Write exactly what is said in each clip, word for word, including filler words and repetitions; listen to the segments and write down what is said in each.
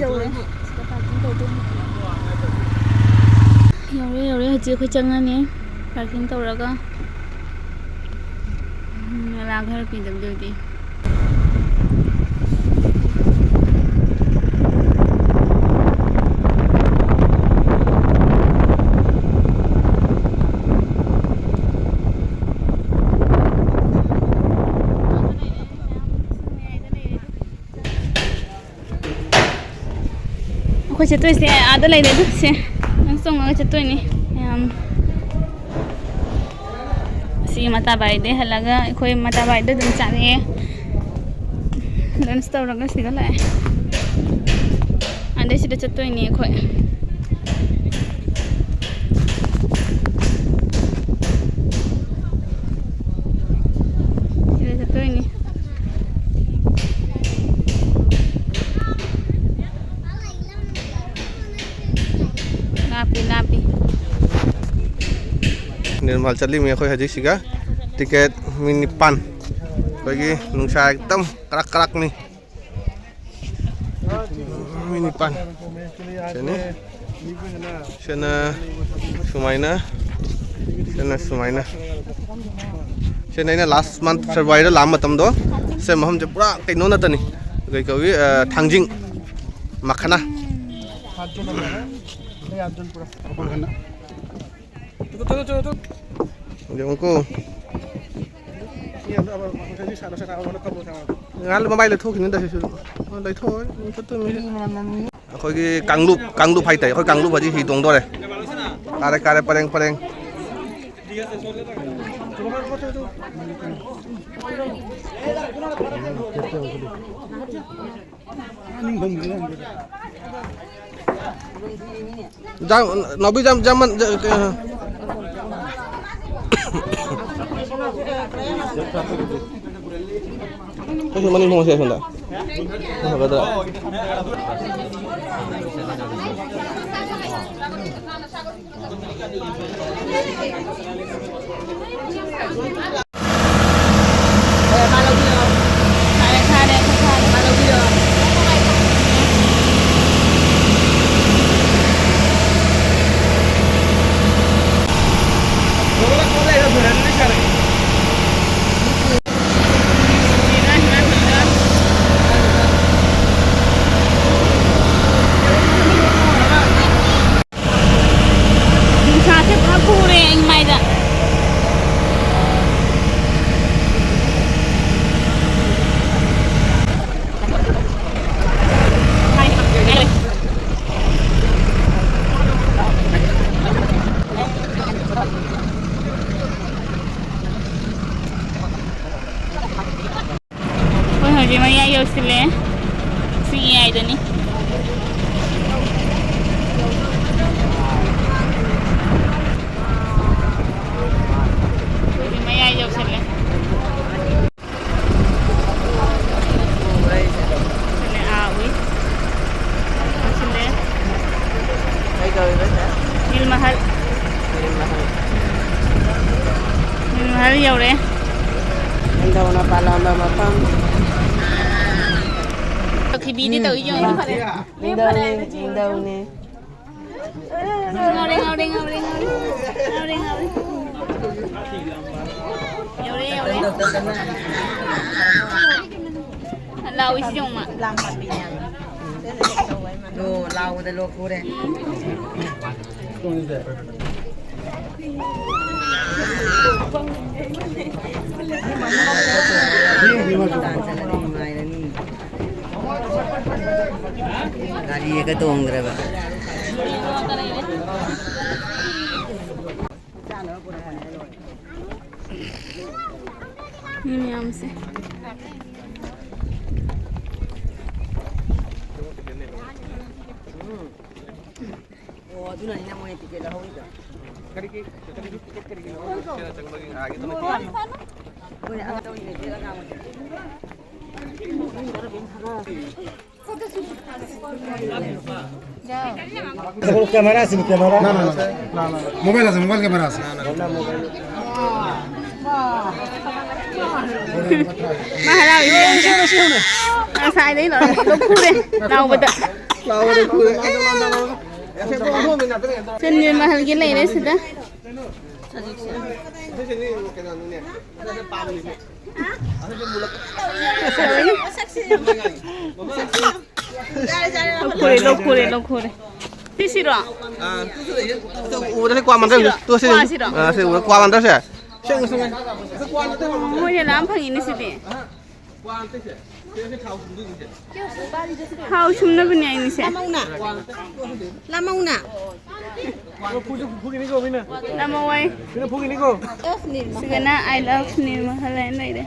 ꯌꯧꯔꯦ꯫ ꯁꯤꯗ parking ꯇꯧꯗꯣꯏꯅꯤ꯫ ꯌꯧꯔꯦ, ꯌꯧꯔꯦ꯫ ꯍꯧꯖꯤꯛ ꯑꯩꯈꯣꯏ ꯆꯪꯉꯅꯤ꯫ Parking ꯇꯧꯔꯒ꯫ ꯎꯝ, ꯃꯦꯂꯥ ꯈꯔ ꯄꯤꯗꯕꯗꯨꯗꯤ꯫ ꯑꯩꯈꯣꯏ ꯆꯠꯇꯣꯏꯁꯦ ꯑꯥꯗ ꯂꯩꯔꯦ ꯑꯗꯨ ꯁꯦ, ꯅꯪ ꯆꯣꯡꯉꯒ ꯆꯠꯇꯣꯏꯅꯤ ꯃꯌꯥꯝ꯫ ꯁꯤ ꯃꯇꯥꯕꯥꯏꯗꯩ ꯍꯜꯂꯒ ꯑꯩꯈꯣꯏ ꯃꯇꯥꯕꯥꯏꯗ ꯑꯗꯨꯝ ꯆꯠꯂꯦ꯫ Lunch ꯇꯧꯔꯒ ꯁꯤꯗ ꯂꯥꯛꯑꯦ꯫ ꯑꯗꯩ ꯁꯤꯗ ꯆꯠꯇꯣꯏꯅꯤ ꯑꯩꯈꯣꯏ꯫ ꯁꯤꯗ ꯆꯠꯇꯣꯏꯅꯤ꯫ ꯂꯥꯞꯄꯤ, ꯂꯥꯞꯄꯤ꯫ ꯅꯤꯔꯃꯜ ꯆꯠꯂꯤꯃꯤ ꯑꯩꯈꯣꯏ ꯍꯧꯖꯤꯛꯁꯤꯒ꯫ Ticket ꯃꯤ ꯅꯤꯄꯥꯟ꯫ ꯑꯩꯈꯣꯏꯒꯤ ꯅꯨꯡꯁꯥ ꯑꯦꯛꯗꯝ ꯀꯔꯛ ꯀꯔꯛꯅꯤ꯫ ꯃꯤ ꯅꯤꯄꯥꯟ꯫ ꯁꯤꯅꯤ꯫ ꯁꯤꯅ ꯁꯨꯃꯥꯏꯅ, ꯁꯤꯅ ꯁꯨꯃꯥꯏꯅ꯫ ꯁꯤꯅ ꯑꯩꯅ last month February ꯗ ꯂꯥꯛꯄ ꯃꯇꯝꯗꯣ꯫ ꯁꯤ ꯃꯐꯝꯁꯦ ꯄꯨꯔꯥ ꯀꯩꯅꯣ ꯅꯠꯇꯅꯤ꯫ ꯀꯩ ꯀꯧꯏ, ꯑ, ꯊꯥꯡꯖꯤꯡ ꯃꯈꯅꯥ꯫ ꯌꯦꯡꯉꯨꯀꯣ꯫ ꯉꯥꯏꯍꯥꯛ ꯃꯃꯥꯏ ꯂꯩꯊꯣꯛꯈꯤꯅꯤꯗ ꯁꯤꯁꯨ꯫ ꯑꯣ, ꯂꯩꯊꯣꯛꯑꯣꯏ, ꯑꯗꯨꯝ ꯆꯠꯇꯣꯏꯅꯤ꯫ ꯑꯩꯈꯣꯏꯒꯤ ꯀꯥꯡꯂꯨꯞ, ꯀꯥꯡꯂꯨꯞ ꯍꯥꯏꯇꯥꯔꯦ, ꯑꯩꯈꯣꯏ ꯀꯥꯡꯂꯨꯞ ꯍꯧꯖꯤꯛ ꯍꯤ ꯇꯣꯡꯗꯣꯔꯦ꯫ ꯀꯥꯔꯦ, ꯀꯥꯔꯦ, ꯄꯔꯦꯡ, ꯄꯔꯦꯡ꯫ ꯖꯥꯝ, ꯅꯥꯎꯕꯤ, ꯖꯥꯝ, ꯖꯥꯝ, ꯖꯥ-, ꯀ-, ꯑꯩꯁꯨ ꯃꯅꯤꯡ ꯊꯣꯡꯁꯦ ꯑꯁꯣꯝꯗ꯫ ꯐꯒꯗ꯭ꯔꯥ? ꯃꯍꯜ꯫ ꯃꯍꯜ ꯌꯧꯔꯦ꯫ ꯅꯤꯡꯊꯧꯅ ꯄꯥꯜꯂꯝꯕ ꯃꯐꯝ꯫ ꯈꯤꯕꯤꯗꯤ ꯇꯧꯏ ꯌꯦꯡꯉꯣ꯫ ꯅꯤꯡꯊꯧꯅꯤ, ꯅꯤꯡꯊꯧꯅꯤ꯫ ꯉꯥꯎꯔꯦ, ꯉꯥꯎꯔꯦ, ꯉꯥꯎꯔꯦ, ꯉꯥꯎꯔꯦ꯫ ꯉꯥꯎꯔꯦ, ꯉꯥꯎꯔꯦ꯫ ꯌꯧꯔꯦ, ꯌꯧꯔꯦ꯫ ꯂꯥꯎꯏꯁꯤ ꯌꯦꯡꯉꯨ ꯃꯥ꯫ ꯂꯣ, ꯂꯥꯎꯕꯗ ꯂꯣꯛ ꯈꯨꯔꯦ꯫ ꯇꯥꯟ ꯆꯠꯂꯗꯤ ꯅꯨꯡꯉꯥꯏꯔꯅꯤ꯫ ꯒꯥꯔꯤꯒ ꯇꯣꯡꯗ꯭ꯔꯕ꯫ ꯃꯤ ꯃꯌꯥꯝꯁꯦ꯫ ꯑꯣ, ꯑꯗꯨꯅꯅꯤꯅ ꯃꯣꯏꯅ ꯇꯤꯀꯦꯠ ꯂꯧꯍꯧꯔꯤꯗꯣ꯫ ꯀꯔꯤꯒꯤ, ꯀꯔꯤꯒꯤ ꯇꯤꯀꯦꯠ ꯀꯔꯤꯒꯤꯅꯣ? ꯍꯣꯏꯅꯦ, ꯑꯉꯥꯡ ꯇꯧꯔꯤꯉꯩꯗ ꯑꯉꯥꯡ ꯑꯣꯏꯔꯤꯉꯩꯗ꯫ ꯀꯦꯃꯦꯔꯥ ꯁꯤꯕꯨ, ꯀꯦꯃꯦꯔꯥ? ꯃꯣꯕꯥꯏꯜ ꯑꯁꯦ, ꯃꯣꯕꯥꯏꯜ ꯀꯦꯃꯦꯔꯥ ꯑꯁꯦ꯫ ꯃꯥ ꯍꯔꯥꯎꯔꯤꯁꯦ ꯌꯦꯡꯉꯨꯁꯦ꯫ ꯉꯁꯥꯏꯗꯩ ꯂꯣꯏ ꯂꯣꯛ ꯈꯨꯔꯦ ꯂꯥꯎꯕꯗ꯫ ꯁꯦ ꯅꯤꯔꯃꯍꯜꯒꯤ ꯂꯩꯔꯦ ꯁꯤꯗ꯫ ꯂꯧꯈꯣꯔꯦ, ꯂꯧꯈꯣꯔꯦ, ꯂꯧꯈꯣꯔꯦ꯫ ꯁꯤꯁꯤꯔꯣ? ꯑꯥ, ꯇꯨ ꯁꯤ ꯂꯩꯌꯦ꯫ ꯇꯨ ꯎꯕꯗ ꯁꯤ ꯀ꯭ꯋꯥ ꯃꯥꯟꯗ꯭ꯔ-, ꯁꯤꯁꯤꯔꯣ? ꯇꯨ ꯁꯤ, ꯀ꯭ꯋꯥꯁꯤꯔꯣ? ꯑꯥ, ꯁꯤ ꯎꯕꯗ ꯀ꯭ꯋꯥ ꯃꯥꯟꯗ꯭ꯔꯁꯦ? ꯁꯦꯡꯅ ꯁꯦꯡꯅ꯫ ꯃꯣꯏꯅ ꯂꯥꯝ ꯐꯪꯉꯤꯅꯦ ꯁꯤꯗꯤ꯫ ꯀ꯭ꯋꯥ ꯅꯠꯇꯦꯁꯦ꯫ ꯁꯤ, ꯁꯤ ꯊꯥꯎ ꯁꯨꯝꯗꯣꯏꯅꯤꯁꯦ꯫ ꯊꯥꯎ ꯁꯨꯝꯅꯕꯅꯦ ꯑꯩꯅꯤꯁꯦ꯫ ꯂꯥꯃꯧꯅ꯫ ꯂꯥꯃꯧꯅ꯫ ꯐꯨꯒꯤꯅꯤꯀꯣ ꯃꯤꯅ꯫ ꯂꯥꯃꯧ ꯑꯩ꯫ ꯃꯤꯅ ꯐꯨꯒꯤꯅꯤꯀꯣ꯫ ꯁꯤꯗꯅ I love ꯅꯤꯔꯃꯍꯜ ꯍꯥꯏꯅ ꯂꯩꯔꯦ꯫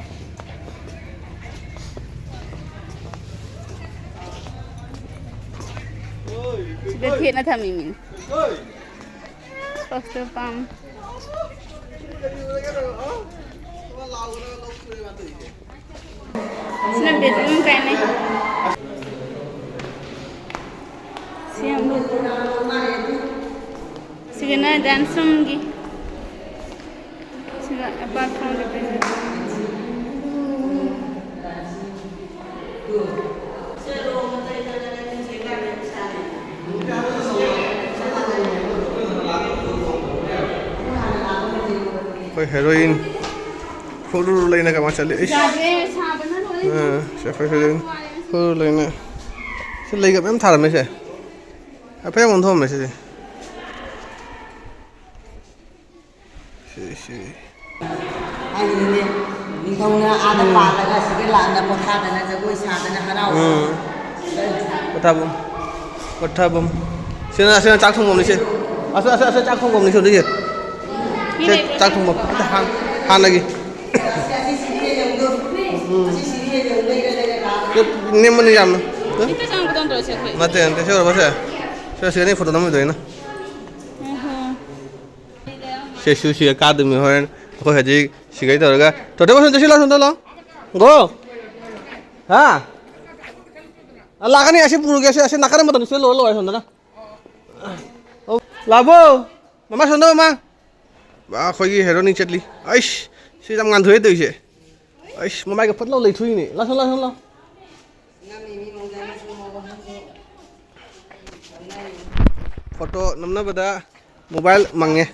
ꯁꯤꯗ ꯊꯦꯠꯅ ꯊꯝꯃꯤ ꯃꯤꯅꯤ꯫ ꯀꯛꯆꯨ ꯄꯥꯝ꯫ ꯁꯤꯅ bedroom ꯀꯥꯏꯅꯩ꯫ ꯁꯤ ꯌꯥꯝ ꯁꯤ ꯁꯤꯅ dance roomꯒꯤ꯫ ꯁꯤꯅ apart from the business꯫ ꯑꯩꯈꯣꯏ heroine ꯐꯨꯔꯨꯔꯨ ꯂꯩꯅ ꯀꯃꯥꯏꯅ ꯆꯠꯂꯤ? ꯏꯁ! ꯌꯥꯗ꯭ꯔꯦ, ꯁꯥꯕꯅ ꯂꯣꯏꯔꯦ꯫ ꯑꯥ, ꯁꯤ ꯑꯩꯈꯣꯏ heroine ꯐꯨꯔꯨꯔꯨ ꯂꯩꯅ꯫ ꯁꯤ ꯂꯩꯒ ꯃꯌꯥꯝ ꯊꯥꯔꯝꯃꯦ ꯁꯦ꯫ ꯍꯥꯏꯐꯦꯠ ꯑꯃꯨꯛ ꯊꯣꯛꯑꯝꯃꯦ ꯁꯤꯁꯦ꯫ ꯁꯤ, ꯁꯤ꯫ ꯍꯥꯏꯔꯤꯅꯦ, ꯅꯤꯡꯊꯧꯅ ꯑꯥꯗ ꯎꯝ꯫ ꯄꯥꯜꯂꯒ ꯁꯤꯗ ꯂꯥꯛꯑꯒ ꯄꯣꯊꯥꯗꯅ ꯖꯒꯣꯏ ꯁꯥꯗꯅ ꯍꯔꯥꯎꯗꯅ꯫ ꯎꯝ꯫ ꯄꯣꯊꯥꯐꯝ꯫ ꯄꯣꯊꯥꯐꯝ꯫ ꯁꯤꯅ, ꯁꯤꯅ ꯆꯥꯛ ꯊꯣꯡꯐꯝꯅꯤ ꯁꯤ꯫ ꯑꯁ, ꯑꯁ, ꯑꯁ, ꯆꯥꯛ ꯊꯣꯡꯐꯝꯅꯤ ꯁꯤ ꯑꯗꯨꯒꯤ꯫ ꯁꯤ ꯆꯥꯛ ꯊꯣꯡꯐꯝ꯫ ꯑꯗ ꯍꯥꯟ-, ꯍꯥꯟꯅꯒꯤ꯫ ꯎꯝ꯫ ꯅꯦꯝꯕꯅꯤ ꯌꯥꯝꯅ꯫ ꯍꯦꯛꯇ ꯆꯪꯉꯛꯄꯗꯣ ꯅꯠꯇ꯭ꯔꯣ ꯁꯤ ꯑꯩꯈꯣꯏ? ꯅꯠꯇꯦ, ꯅꯠꯇꯦ, ꯁꯤ ꯑꯣꯏꯔꯕ ꯁꯦ꯫ ꯁꯤ, ꯁꯤꯗꯅꯤ ꯐꯣꯇꯣ ꯅꯝꯃꯤꯗꯣ ꯑꯩꯅ꯫ ꯎꯝ ꯍꯣ꯫ ꯁꯦ, ꯁꯨ ꯁꯤꯒ ꯀꯥꯗꯣꯏꯃꯤ ꯍꯣꯔꯦꯟ꯫ ꯑꯩꯈꯣꯏ ꯍꯧꯖꯤꯛ ꯁꯤꯒꯩ ꯇꯧꯔꯒ ꯇꯣꯇꯦ ꯁꯣꯝꯗ ꯁꯤ ꯂꯥꯎ, ꯁꯣꯝꯗ ꯂꯥꯎ꯫ ꯒꯣ꯫ ꯍꯥ? ꯑ, ꯂꯥꯛꯀꯅꯤ, ꯑꯁꯤ ꯄꯨꯔꯒꯦ, ꯑꯁꯤ, ꯑꯁꯤ ꯅꯥꯀꯟ ꯑꯃꯗ ꯁꯤ ꯂꯣꯏꯔ ꯂꯣꯏꯔꯦ ꯁꯣꯝꯗꯅ꯫ ꯑꯧ, ꯂꯥꯛꯑꯕꯣ? ꯃꯃꯥ ꯁꯣꯝꯗ ꯃꯃꯥ꯫ ꯕꯥ, ꯑꯩꯈꯣꯏꯒꯤ ꯍꯦꯔꯣꯅꯤ ꯆꯠꯂꯤ꯫ ꯑꯩꯁ, ꯁꯤ ꯌꯥꯝ ꯉꯥꯟꯊꯣꯛꯑꯦ ꯇꯧꯔꯤꯁꯦ꯫ ꯑꯩꯁ, ꯃꯃꯥꯏꯒ ꯐꯠ ꯂꯥꯎ ꯂꯩꯊꯣꯛꯏꯅꯦ꯫ ꯂꯥꯛꯁꯣ, ꯂꯥꯛꯁꯣ, ꯂꯥꯛ꯫ ꯐꯣꯇꯣ ꯅꯝꯅꯕꯗ ꯃꯣꯕꯥꯏꯜ ꯃꯪꯉꯦ꯫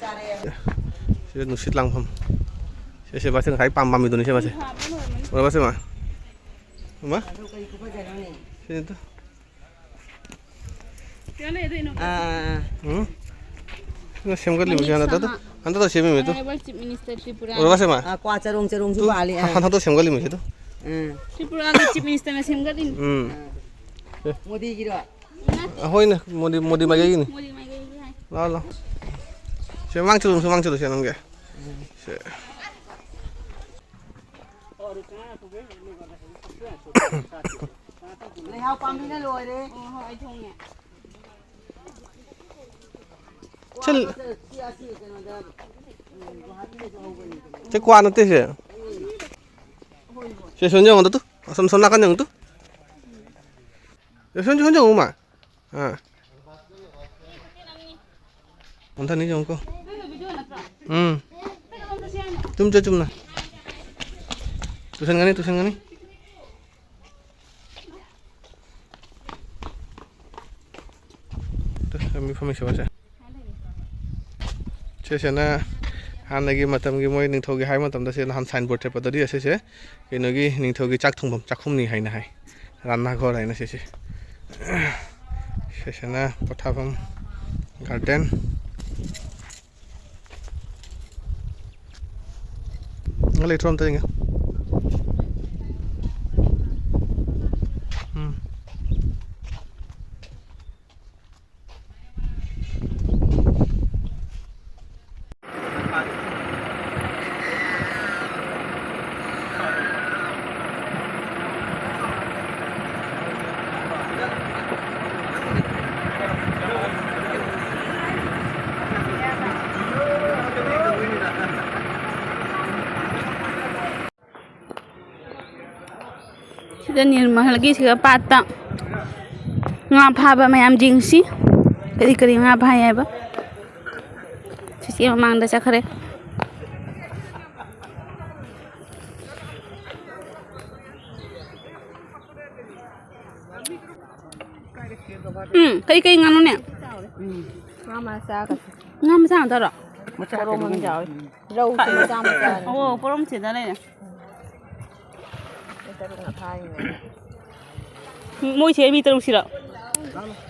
ꯁꯤꯗ ꯅꯨꯡꯁꯤꯠ ꯂꯥꯡꯐꯝ꯫ ꯁꯤꯁꯦ ꯃꯥꯁꯦ ꯉꯁꯥꯏ ꯄꯥꯝ ꯄꯥꯝꯃꯤꯗꯨꯅꯤ ꯁꯦ ꯃꯥꯁꯦ꯫ ꯎꯔꯕ ꯁꯦ ꯃꯥ? ꯃꯥ? ꯁꯤꯅꯤꯗ꯫ ꯑꯥ, ꯑꯥ, ꯑꯥ꯫ ꯎꯝ? ꯁꯤꯅ ꯁꯦꯝꯒꯠꯂꯤꯕꯁꯦ ꯃꯅꯤꯛ ꯍꯟꯗꯛꯇ, ꯁꯍꯥ꯫ ꯍꯟꯗꯛꯇ ꯁꯦꯝꯃꯤꯃꯤꯗꯨ꯫ Honorable Chief Minister Tripura. ꯎꯔꯕ ꯁꯦ ꯃꯥ? ꯑꯥ, ꯀ꯭ꯋꯥ ꯆꯔꯣꯡ ꯆꯔꯣꯡꯁꯨ ꯎꯝ? ꯄꯥꯜꯂꯤ, ꯑꯥ꯫ ꯍꯟꯗꯛꯇ ꯁꯦꯝꯒꯠꯂꯤꯃꯤꯁꯤꯗꯨ꯫ ꯎꯝ꯫ ꯇ꯭ꯔꯤꯄꯨꯔꯥꯒꯤ Chief Minister ꯅ ꯁꯦꯝꯒꯠꯂꯤꯅꯤ꯫ ꯎꯝ꯫ ꯑꯥ꯫ ꯑꯦ꯫ ꯃꯣꯗꯤꯒꯤꯔꯣ? ꯅꯠꯇꯦ꯫ ꯑ, ꯍꯣꯏꯅꯦ, ꯃꯣꯗꯤ, ꯃꯣꯗꯤ ꯃꯥꯏꯀꯩꯒꯤꯅꯤ꯫ ꯃꯣꯗꯤ ꯃꯥꯏꯀꯩꯒꯤ ꯍꯥꯏ꯫ ꯂꯥꯛꯑꯣ, ꯂꯥꯛꯑꯣ꯫ ꯁꯦ, ꯃꯥꯡ ꯆꯠꯂꯨ, ꯁꯦ, ꯃꯥꯡ ꯆꯠꯂꯨ, ꯁꯦ, ꯅꯪꯒꯤ꯫ ꯁꯦ꯫ ꯂꯩꯍꯥꯎ ꯄꯥꯝꯕꯤꯅ ꯂꯣꯏꯔꯦ꯫ ꯑꯣ, ꯍꯣꯏ, ꯑꯩ ꯊꯣꯡꯉꯦ꯫ ꯁꯤ, ꯁꯤ ꯀ꯭ꯋꯥ ꯅꯠꯇꯦ ꯁꯦ꯫ ꯁꯦ, ꯁꯣꯝ ꯌꯦꯡꯉꯨ ꯇꯨ꯫ ꯑꯁꯣꯝ, ꯁꯣꯝ ꯅꯥꯀꯟ ꯌꯦꯡꯉꯨ ꯇꯨ꯫ ꯁꯦ, ꯁꯣꯝ, ꯁꯣꯝ ꯌꯦꯡꯉꯨ ꯃꯥ꯫ ꯑꯥ꯫ ꯑꯣꯟꯊꯅꯤ ꯌꯦꯡꯉꯨꯀꯣ꯫ ꯎꯝ꯫ ꯇꯨꯝ ꯆꯠ ꯆꯨꯝꯅ꯫ ꯇꯨꯁꯟꯒꯅꯤ, ꯇꯨꯁꯟꯒꯅꯤ꯫ ꯇꯨ, ꯃꯤ ꯐꯝꯃꯤꯁꯦ ꯃꯁꯦ꯫ ꯁꯤꯁꯤꯅ ꯍꯥꯟꯅꯒꯤ ꯃꯇꯝꯒꯤ ꯃꯣꯏ ꯅꯤꯡꯊꯧꯒꯤ ꯍꯥꯏꯕ ꯃꯇꯝꯗ ꯁꯤ ꯅꯍꯥꯟ ꯁꯥꯏꯟ ꯕꯣꯔꯗ ꯊꯦꯠꯄꯗꯗꯤ ꯑꯁꯤꯁꯦ ꯀꯩꯅꯣꯒꯤ ꯅꯤꯡꯊꯧꯒꯤ ꯆꯥꯛ ꯊꯣꯡꯐꯝ, ꯆꯥꯛꯈꯨꯝꯅꯤ ꯍꯥꯏꯅ ꯍꯥꯏ꯫ ꯔꯥꯟꯅꯥ ꯘꯔ ꯍꯥꯏꯅ ꯁꯤꯁꯦ꯫ ꯁꯤꯁꯤꯅ ꯄꯣꯊꯥꯐꯝ ꯒꯥꯔꯗꯦꯟ꯫ ꯂꯩꯇ꯭ꯔꯣ ꯑꯝꯇ ꯌꯦꯡꯒꯦ꯫ ꯎꯝ꯫ ꯁꯤꯗ ꯅꯤꯔꯃꯍꯜꯒꯤ ꯁꯤꯒ ꯄꯥꯠꯇ ꯉꯥ ꯐꯥꯕ ꯃꯌꯥꯝ ꯌꯦꯡꯁꯤ꯫ ꯀꯔꯤ ꯀꯔꯤ ꯉꯥ ꯐꯥꯏ ꯍꯥꯏꯕ꯫ ꯆꯤꯆꯦ ꯃꯃꯥꯡꯗ ꯆꯠꯈ꯭ꯔꯦ꯫ ꯎꯝ, ꯀꯩ ꯀꯩ ꯉꯥꯅꯣꯅꯦ? ꯎꯝ, ꯉꯥ ꯃꯆꯥꯒꯁꯦ꯫ ꯉꯥ ꯃꯆꯥ ꯉꯥꯛꯇꯔꯣ? ꯃꯆꯥ ꯄꯣꯔꯣꯝ ꯑꯃ ꯀꯩꯅꯣ꯫ ꯌꯥꯎꯋꯦ꯫ ꯔꯧ ꯃꯆꯥ ꯃꯆꯥꯅꯤ꯫ ꯑꯣ, ꯄꯣꯔꯣꯝ ꯁꯤꯗ ꯂꯩꯔꯦ꯫ ꯃꯤ ꯇꯔꯨꯛꯅ ꯐꯥꯔꯤꯅꯦ꯫ ꯃꯣꯏꯁꯦ ꯃꯤ ꯇꯔꯨꯛꯁꯤꯔꯣ?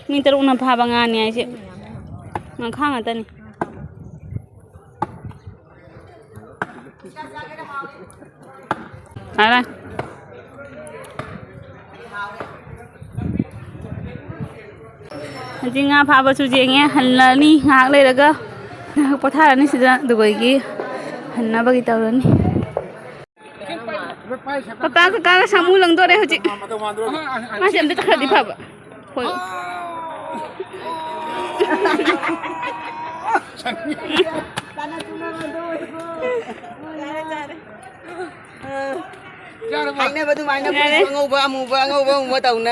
ꯃꯤ ꯇꯔꯨꯛꯅ ꯐꯥꯕ ꯉꯥꯅꯤ ꯍꯥꯏꯁꯦ꯫ ꯉꯥꯈꯥ ꯉꯥꯛꯇꯅꯤ꯫ ꯐꯔꯦ꯫ ꯍꯧꯖꯤꯛ ꯉꯥ ꯐꯥꯕꯁꯨ ꯌꯦꯡꯉꯦ, ꯍꯜꯂꯅꯤ ꯉꯥꯏꯍꯥꯛ ꯂꯩꯔꯒ꯫ ꯉꯥꯏꯍꯥꯛ ꯄꯣꯊꯥꯔꯅꯤ ꯁꯤꯗ, ꯑꯗꯨꯒ ꯑꯩꯒꯤ ꯍꯟꯅꯕꯒꯤ ꯇꯧꯔꯅꯤ꯫ ꯄꯄꯥ ꯀꯀꯥꯒ ꯁꯥꯃꯨ ꯂꯪꯗꯣꯔꯦ ꯍꯧꯖꯤꯛ꯫ ꯃꯥꯁꯦ ꯑꯝꯇ ꯆꯠꯈ꯭ꯔꯗꯤ ꯐꯕ꯫ ꯍꯣꯏ꯫ ꯍꯥꯏꯅꯕ ꯑꯗꯨꯃꯥꯏꯅ ꯌꯥꯔꯦ꯫ ꯑꯩꯈꯣꯏꯁꯨ ꯑꯉꯧꯕ ꯑꯃꯨꯕ, ꯑꯉꯧꯕ ꯑꯃꯨꯕ ꯇꯧꯅ꯫